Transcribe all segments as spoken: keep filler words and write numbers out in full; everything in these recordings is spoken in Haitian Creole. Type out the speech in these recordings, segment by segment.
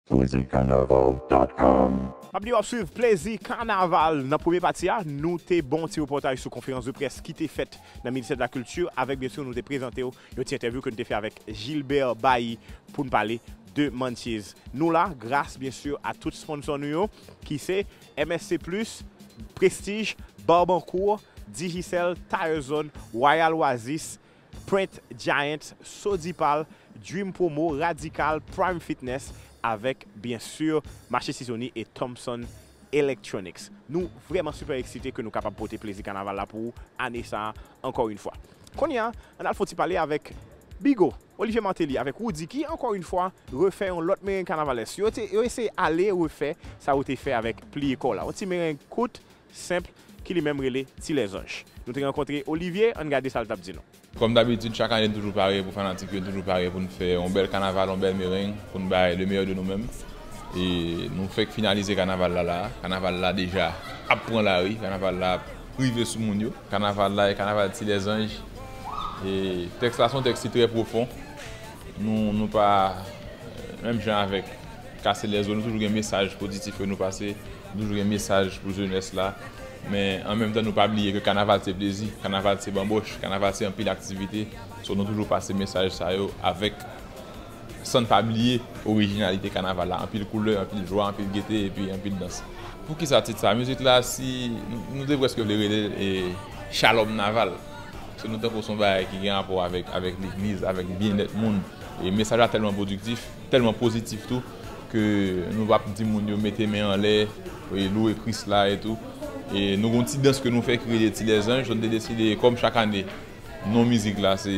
Plezi Kanaval dot com. Pa bliye w ap swiv Plezi Kanaval. Nan premye pati a, nou te ba w ti repòtaj sou konferans de près ki te fèt nan Ministè de la Kilti, avèk, byen si, nou te prezante w yon ti entèvyou ke nou te fè avèk Gilbert Bailly pou n pale de Munchies. Nou la gras, byen si, a tout sponsò nou yo, ki se M S C Plus, Prestige, Barbancourt, Digicel, Tire Zone, Royal Oasis, Print, Giant, Sodipal, Dream Promo, Radical, Prime Fitness, avèk, byen si, Mache Sizoni e Thompson Electronics. Nou vrèman sipè eksite ke nou kapab pote Plezi Kanaval la pou ou ane sa a, ankò yon fwa. Kounye a, ann al fè yon ti pale avèk Bigo, Olivier Martelly, avèk Roody, ki, ankò yon fwa, refè yon lòt mereng kanavalès. Yo te, yo eseye ale refè sa yo te fè avèk Pliye Kò w la. Yon ti mereng kout, senp, ki li menm rele Ti Lèzanj. Nou te rankontre Olivier, ann gade sa l t ap di nou. Kòm dabitid, chak ane n toujou pare pou fanatik yo, n toujou pare pou n fè yon bèl kanaval, yon bèl mereng, pou n bay le meilleur de nou menm. E nou fèk finalize kanaval la la. Kanaval la deja ap pran lari, kanaval la ap rive sou moun yo. Kanaval la e kanaval Ti Lèzanj. E tèks la se yon tèks ki trè pwofon. Nou, nou pa, menm jan avèk Kase Lèzo, nou toujou gen mesaj pozitif ke nou pase, nou toujou gen mesaj pou jenès la. Men an menm tan, nou pa bliye ke kanaval se plezi, kanaval se banbòch, kanaval se anpil aktivite. So, nou toujou pase mesaj sa yo avèk, san n pa bliye orijinalite kanaval la, anpil koulè, anpil jwa, anpil gete, epi anpil dans. Poukisa tit sa? Mizik la, si nou, nou te prèske vle rele l, e, Shalom Naval. Se nou tankou se yon bagay ki gen rapò avèk, avèk legliz, avèk byennèt moun. E mesaj la tèlman pwodiktif, tèlman pozitif tou, ke nou p ap di moun yo mete men anlè, e lwe Kris la e tou. E nou gen yon ti dans ke nou fè ki rele Ti Lèzanj, donk te deside, kòm chak ane, non mizik la se,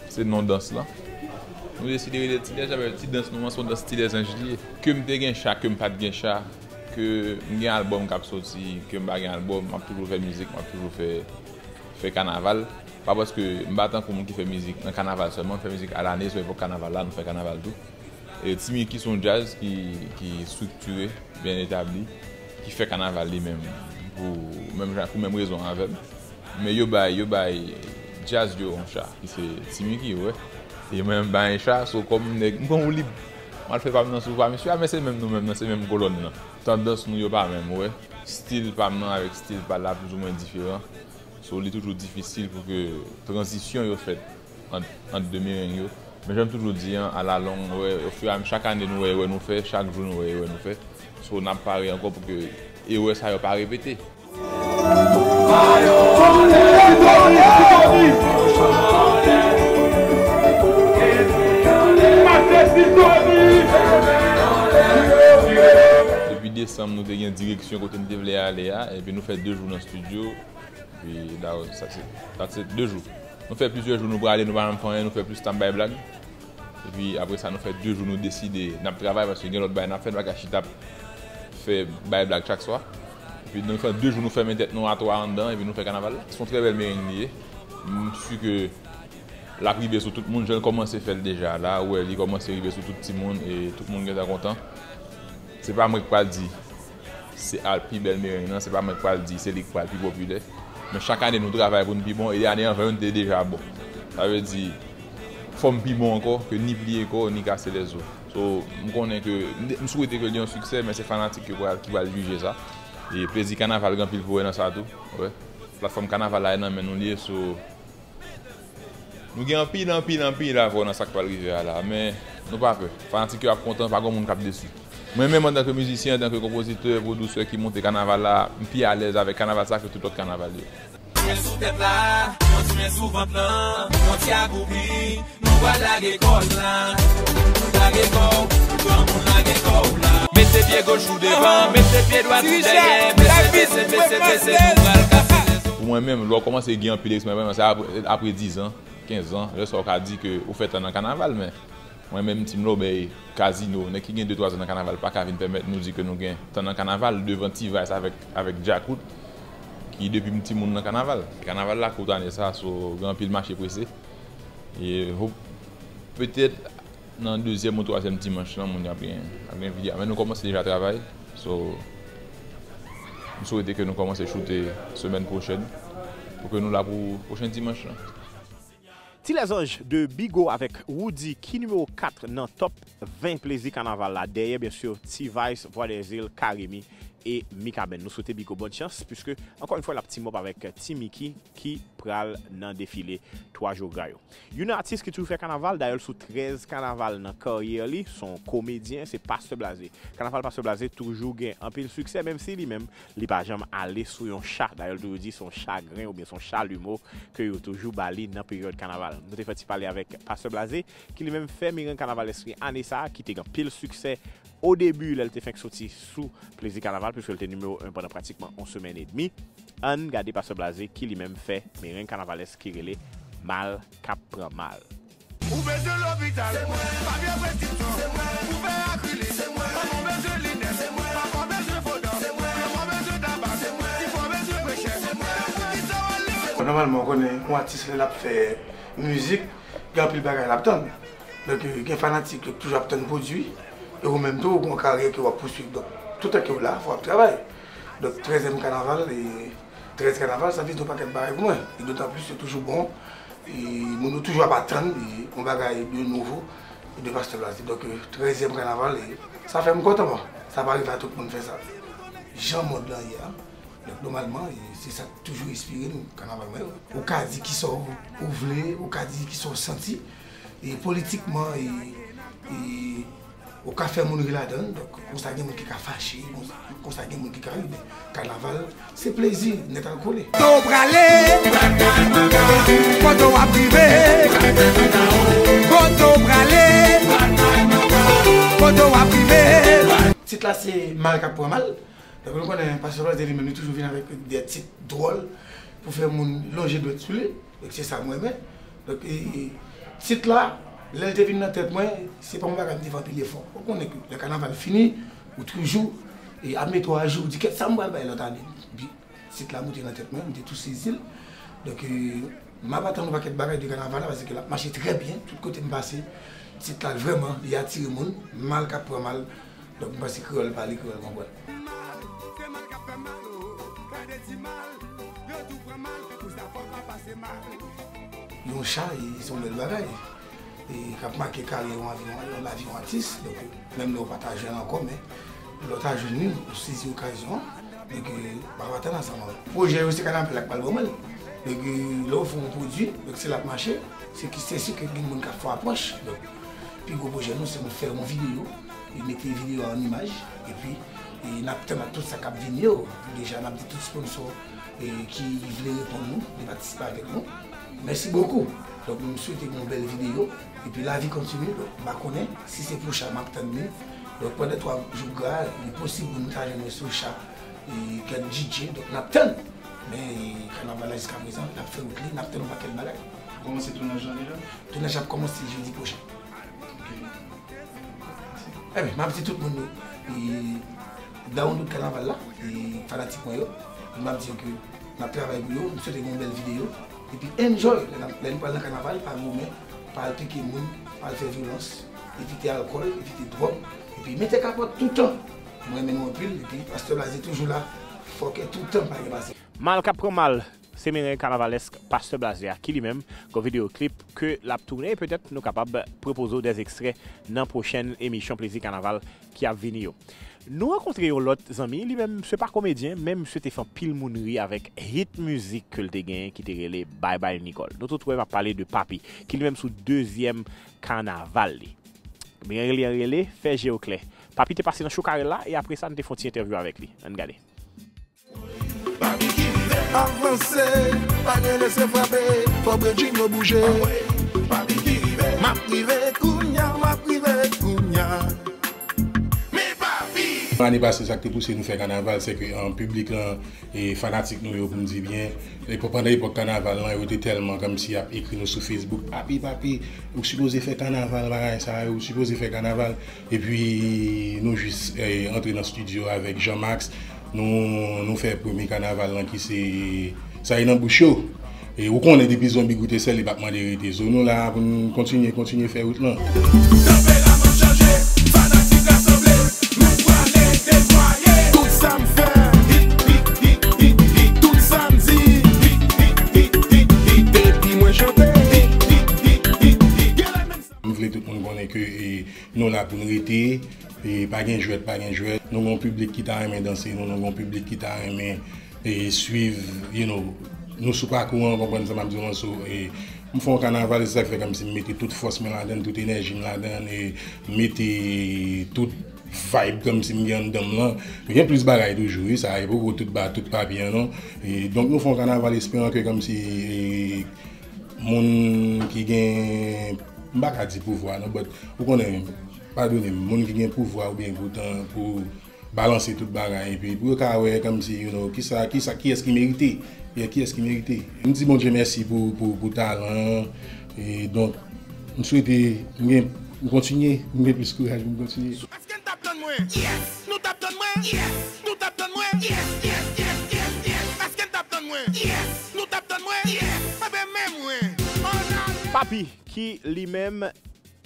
se non dans lan. Nou deside rele Ti Lèzanj, men ti dans nou an se yon dans Ti Lèzanj li ye. Ke m te gen cha, ke m pa t gen cha, ke m gen albòm k ap soti, ke m pa gen albòm, m ap toujou fè mizik, m ap toujou fè, fè kanaval. Pa paske m pa tankou moun ki fè mizik nan kanaval sèlman, m fè mizik alane, sou epòk kanaval la, nou fè kanaval tou. E Ti Miki se yon djaz ki, ki estriktire, byen etabli, ki fè kanaval li menm, pou menm jan, pou menm rezon avè m. Men yo bay, yo bay djaz yo yon cha, ki se Ti Miki, ou wè. E mwen menm m bay yon cha, so kòm nèg, m pran woulib. M al fè pa m nan sou pa misye a, men se menm nou menm nan, se menm kolòn nan. Tandans nou yo pa menm, ou wè. Stil pa m nan avèk stil pa l la plizoumwen diferan. So, li toujou difisil pou ke tranzisyon yo fèt ant, ant de mereng yo. Men jan m toujou di an, alalong, ou wè, ofiramezyè, chak ane nou wè erè nou fè, chak jou nou wè erè nou fè. So, n ap pare ankò pou ke erè sa yo pa repete. Depi desanm, nou te gen direksyon kote n te vle ale a, epi nou fè de jou nan estidyo. Epi, la, sa se, sa se de jou. Nou fè plizyè jou, nou prale, nou pa janm fè anyen, nou fè plis tan bay blag. Epi, apre sa, nou fè de jou, nou deside n ap travay, paske gen lòt bagay n ap fè, nou pa ka chita ap fè bay blag chak swa. Epi, nou fè de jou, nou fèmen tèt nou atwa anndan, epi nou fè kanaval la. Se yon trè bèl mereng li ye. M si ke l ap rive sou tout moun, jan l kòmanse fè l deja la, ou wè, li kòmanse rive sou tout timoun, e tout moun gentan kontan. Se pa mwen k pral di se al pi bèl mereng nan, se pa mwen k pral di se li k pral pi popilè. Men chak ane nou travay pou n pi bon, e ane anvan yo n te deja bon. Sa vle di, fò m pi bon ankò ke ni Pliye Kò, ni Kase Lèzo. So, m konnen ke, m, m swete ke li yon siksè, men se fanatik yo pral, ki pral jije sa. E Plezi Kanaval gen anpil pou wè nan sa tou. Wè. Platfòm kanaval la e nan men nou li ye, so, nou gen anpil, anpil, anpil a vwa nan sa k pral rive a la, men nou pa pè. Fanatik yo ap kontan, pa gen moun k ap desi. Mwen menm, antanke mizisyen, antanke konpozitè, pwodiktè ki monte kanaval la, m pi alèz avèk kanaval sa ke tout lòt kanaval yo. Ti men sou tèt la, yon ti men sou vant lan, yon ti agouri, nou pral lage kò n la. Lage kò w, granmoun lage kò w la. Mete pye goch ou devan, mete pye dwat ou dèyè, bese, bese, bese, bese, nou pral kase lèzo. Pou mwen menm, lè w kòmanse gen anpil eksperyans, se apre, apre diz an, kenz an, lè sa w ka di ke ou fè tan nan kanaval, men mwen menm, Team Lobey, Casino, nèg ki gen de twa zan nan kanaval pa ka vin pèmèt nou di ke nou gen tan nan kanaval devan T-Vice avèk, avèk Djakout, ki depi m timoun nan kanaval. Kanaval la kout ane sa, so, gen anpil mache prese. E, ho-, petèt, nan dezyèm ou twazyèm dimanch lan, moun yo ap gen, ap gen vide. Men nou kòmanse deja travay. So, m swete ke nou kòmanse choute semèn pwochèn, pou ke nou la pou pwochen dimanch lan. Ti Lèzanj de Bigo avèk Roody ki nimewo kat nan top ven plezi kanaval la, dèyè, byen si, T-Vice, Vwadèzil, Carimi e Mikaben. Nou swete Bigo bòn chans, piske, ankò yon fwa, l ap team up avèk Ti Micky ki pral nan defile twa jou gra yo. Youn nan atis ki toujou fè kanaval, dayè l sou trèz kanaval nan karyè li, se yon komedyen, se Pastè Blaze. Kanaval Pastè Blaze toujou gen anpil siksè, menm si li menm, li pa janm ale sou yon cha. Dayè, l toujou di se yon chagren oubyen se yon chalimo ke yo toujou ba li nan peryòd kanaval. Nou te fè ti pale avèk Pastè Blaze, ki li menm fè mereng kanavalèsk li ane sa a, ki te gen anpil siksè o debi, lè l te fenk soti sou Plezi Kanaval, piske l te nimewo en pandan pratikman yon semèn edmi. Ann gade Pastè Blaze, ki li menm fè mereng kanavalèsk ki rele Mal k ap pran mal. Ou bezwen lopital, papye preskripsyon, pou fè akrilik, manman w bezwen linèt, papa w bezwen fo dan, granma w bezwen tabak, tifi w bezwen prechè, men poukisa w ale? Nòmalman, w konnen, yon atis lè l ap fè mizik, gen anpil bagay l ap tann. Donk, gen fanatik yo k toujou ap tann pwodui, e ou menm tou, ou gen yon karyè ke w ap pouswiv. Donk, toutan ke w la, fò w ap travay. Donk, trèzyèm kanaval, e trèz kanaval, sa vle di yon pakèt bagay pou mwen. E dotan plis, yo toujou bon. E moun yo toujou ap atann, e yon bagay de nouvo, e de Pastè Blaze. Donk, e trèzyèm kanaval, e sa fè m kontan, bon. Sa pa rive a tout moun fè sa. Jan mond lan ye a, donk, nòmalman, e se sa k toujou enspire nou, kanaval mwen yo. Ou ka di kisa w, ou vle, ou ka di kisa w santi. E politikman, e, e ou ka fè moun ri ladan l, donk, konsa gen moun ki ka fache, konsa, konsa gen moun ki ka ri, men kanaval, se plezi, nèt al kole. Kote w prale, kote w ap rive, kote w prale, kote w ap rive. Tit la se Mal k ap pran mal. Donk, nou konnen Pastè Blaze li menm, li toujou vin avèk de tit dwòl pou fè moun lonje dwèt sou li. Donk, se sa mwen renmen. Donk, e, e, tit la, lè l te vin nan tèt mwen, se pa yon bagay m te fè anpil efò. Ou konnen ke lè kanaval fini, ou toujou, e, ap mete w ajou, ou di, "Kèt sa m pral bay lòt ane?" Epi, tit la moute nan tèt mwen, m te tou sezi l. Donk, e, m ap atann yon pakèt bagay de kanaval la, paske l ap mache trè byen, tout kote m pase. Tit la, vrèman, li atire moun, Mal k ap pran mal. Donk, m panse kreyòl pale, kreyòl konprann. Mal, se mal k ap fè mal, o. Gade ti mal, yo tou pran mal, pou sa fò pa pase mal. Yon cha, e, se yon bèl bagay. E k ap make karyè yon, yon, yon lavi yon atis. Donk, menm lè w pa ta jwenn ankò, men lè w ta jwenn li, ou sezi okazyon an. Donk, e, m ap atann ansanm avè w. Pwojè yo, se kanaval la k pral ban mwen l. Donk, e, lè w fè yon pwodui, donk se l ap mache. Se ki, se si ke gen moun k ap fè apwòch. Donk, pi gwo pwojè nou, se nou fè yon videyo, e mete videyo a an imaj, epi, e n ap tann ak tout sa k ap vini yo. Deja, n ap di tout sponsò, e ki vle reponn nou, de patisipe avèk nou. Mèsi bokou. Donk, m swete gen yon bèl videyo, epi lavi kontinye. Donk, m pa konnen si se pou cha m ap tann li. Donk, pandan twa jou gra, li posib pou nou ta jwenn sou cha, e kèk D J. Donk, n ap tann. Men, e, kanaval la jiska prezan, l ap fè wout li, n ap tann yon pakèt bagay. Kòmanse tounaj la deja? Tounaj la ap kòmanse jedi pwochen. Ok. Ebyen, m ap di tout moun, e, download kanaval la, e, fanatik mwen yo. M ap di yo ke n ap travay pou yo, m swete gen yon bèl videyo. Epi enjoy, lè n ap, lè n pral nan kanaval, pa goumen, pa al pike moun, pa al fè vyolans, evite alkòl, evite dwòg, epi mete kapòt toutan. Mwen renmen nou anpil, epi Pastè Blaze toujou la, fòkè toutan, pa gen pase. Mal k ap pran mal, se mereng kanavalèsk Pastè Blaze a, ki li menm gen yon videyo klip ke l ap tounen, e petèt nou kapab pwopoze w dè ekstrè nan pwochèn emisyon Plezi Kanaval ki ap vini yo. Nou rankontre yon lòt zanmi, li menm, misye pa komedyen, men misye te fè anpil moun ri avèk hit mizik ke l te genyen ki te rele Bye Bye Nicole. Nou tout wè m ap pale de Papi, ki li menm sou dezyèm kanaval li. Mereng li an rele Fè je w klè. Papi te pase nan Choukarèl la, e apre sa, nou te fè yon ti entèvyou avèk li. Ann gade. Avanse, pa gen lese frape, fò Bredjino bouje. M ap rive kounya, m ap rive kounya. Men papi! Ane pase, sa k te pouse nou fè kanaval, se ke, an, piblik lan, e fanatik nou yo, pou m di byen, epò-, pandan epòk kanaval lan, yo te tèlman kòmsi ap ekri nou sou Facebook, "Papi, papi, ou sipoze fè kanaval, bagay sa yo, ou sipoze fè kanaval." Epi, nou jis, e, antre nan estidyo avèk Jean Max, nou, nou fè premye kanaval lan ki se Sa ye nan bouch yo. E ou konnen depi zonbi goute sèl, li p ap mande rete. So, nou la pou n kontinye, kontinye fè wout lan. Tanperaman chanje, fanatik rasanble, nou prale detwaye. Tout sa m fè, hit, hit, hit, hit. Tout sa m di, hit, hit, hit, hit, hit. Depi mwen chante, hit, hit, Nou rete, e pa gen jwèt, pa gen jwèt. Nou gen yon piblik ki ta renmen danse nou, nou gen yon piblik ki ta renmen, e, swiv, you know, nou sou pakou an, konprann sa m ap di w lan, so, e, m fè yon kanaval, e se sa k fè kòmsi m mete tout fòs mwen ladan l, tout enèji m ladan l, e m mete tout vibe kòmsi m gen anndan m lan. Gen plis bagay toujou, wi, sa e poko tout ba, tout papye an, non. E, donk, nou fè yon kanaval esperan ke kòmsi, e, moun ki gen, m pa ka di pouvwa, non, but ou konnen, padone m, moun ki gen pouvwa oubyen pou tan, pou balanse tout bagay, epi pou yo ka wè kòmsi, you know, kisa, kisa, kiyès ki merite, yeah, kiyès ki merite. M di Bondye mèsi pou, pou, pou talan an, e donk, m swete m gen, m kontinye, m gen plis kouraj pou m kontinye. Èske n t ap tann mwen? Yes! Nou t ap tann mwen? Yes! Nou t ap tann mwen? Yes, yes, yes, yes, yes! Èske n t ap tann mwen? Yes! Nou t ap tann mwen? Yes! Enben, men mwen! Ann ale! Papi, ki li menm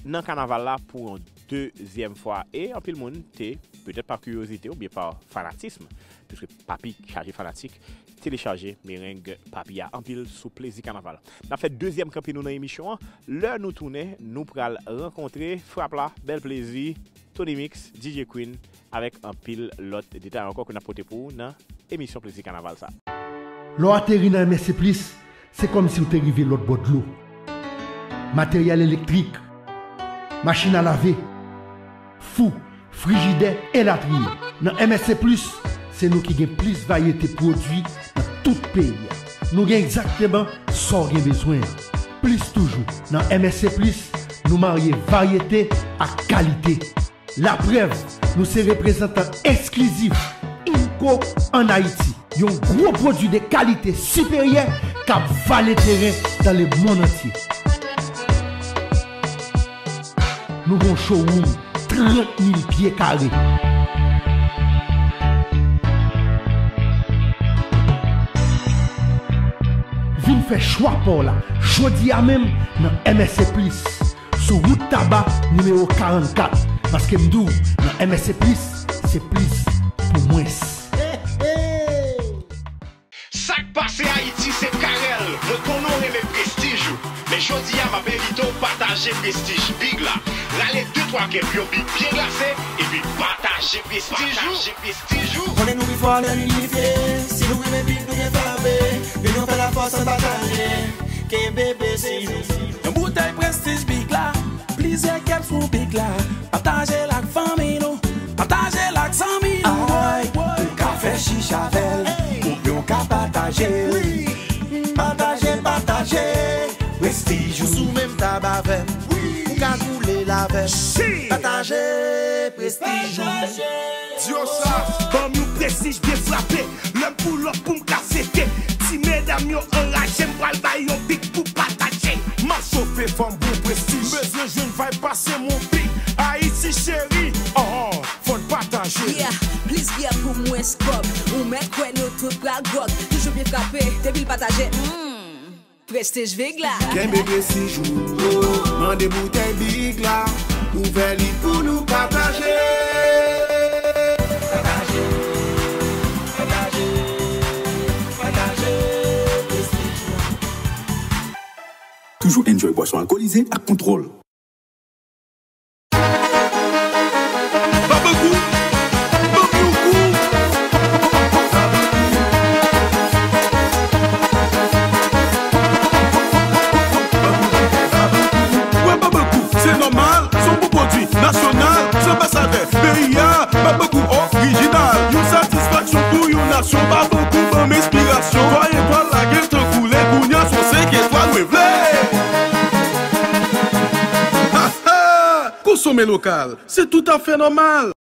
nan kanaval la pou yon dezyèm fwa. E anpil moun te, petèt pa kiryozite oubyen pa fanatism, piske Papi chaje fanatik, telechaje mereng Papi a anpil sou Plezi Kanaval. N ap fè dezyèm kanpe nou nan emisyon an. Lè nou tounen, nou pral rankontre Frap La, Bèl Plezi, Tony Mix, D J Queen, avèk anpil lòt detay ankò ke n ap pote pou ou nan emisyon Plezi Kanaval sa. Lè w ateri nan M S C Plis, se kòmsi w te rive lòt bò dlo. Materyèl elektrik, machin a lave, fou, frijidè, elatriye. Nan M S C Plis, se nou ki gen plis varyete pwodui nan tout peyi a. Nou gen egzakteman sa w gen bezwen an. Plis toujou, nan M S C Plis, nou marye varyete ak kalite. Laprèv, nou se reprezantan esklizif Inco ann Ayiti, yon gwo pwodui de kalite siperyè k ap vale teren dans le monde entier. Nou gen yon showroom trant mil pye kare. Vin fè chwa pa w la, jodi a menm, nan M S C Plis. Sou wout Taba, nimewo karannkat. Paske m di w, nan M S C Plis, se plis pou mwens. Sa k pase Ayiti, se Carel. Mwen konnen w renmen prestij ou. Men jodi a, m ap envite w pataje prestij Big la. Rale de twa kè pou yon Big byen glase, epi pataje prestij ou. Pataje prestij ou. Konnen nou pi fò lè nou inifye. Si nou renmen Big, nou gen frape. Linyon fè lafòs, ann pataje. Kenbe prestij nou. Yon boutèy prestij Big la, plizyè kè pou Big la. Pataje l ak fanmi nou, pataje l ak zanmi nou. Ay, ou ka fè chich avè l, oubyen w ka pataje l. Pataje, pataje, prestij ou. Si w menm tab avè m, ou ka koule l avè m. Pataje prestij ou. Di yo sa, ban m yon prestij byen frape. Lè m pull up pou m ka sete. Ti medam yo anraje, m pral bay yon Big pou pataje. M ap chofe fanm pou prestij. M bezwen jwenn vibe, pase m yon Big. Ayiti cheri, oh, oh, fò n pataje. Yeah, plis byè pou mwens kòb. Ou mèt kwè nou tout pral gwòg. Toujou byen frape, depi l pataje, mm. Prestij Big la. Kenbe prestij ou, mande boutèy Big la, ouvè li pou nou pataje. Pataje, pataje, pataje prestij la. Toujou enjoy bwason alkolize ak kontwòl. Baboukou, baboukou. Wè, Baboukou, se nòmal, se yon bon pwodui nasyonal, se anbasadè peyi a. Baboukou orijinal, yon satisfaksyon pou yon nasyon. Baboukou ban m enspirasyon. Twa etwal lage tankou lè, kounye a se yon senk etwal mwen vle. Ha, ha! Konsome lokal, se toutafè nòmal.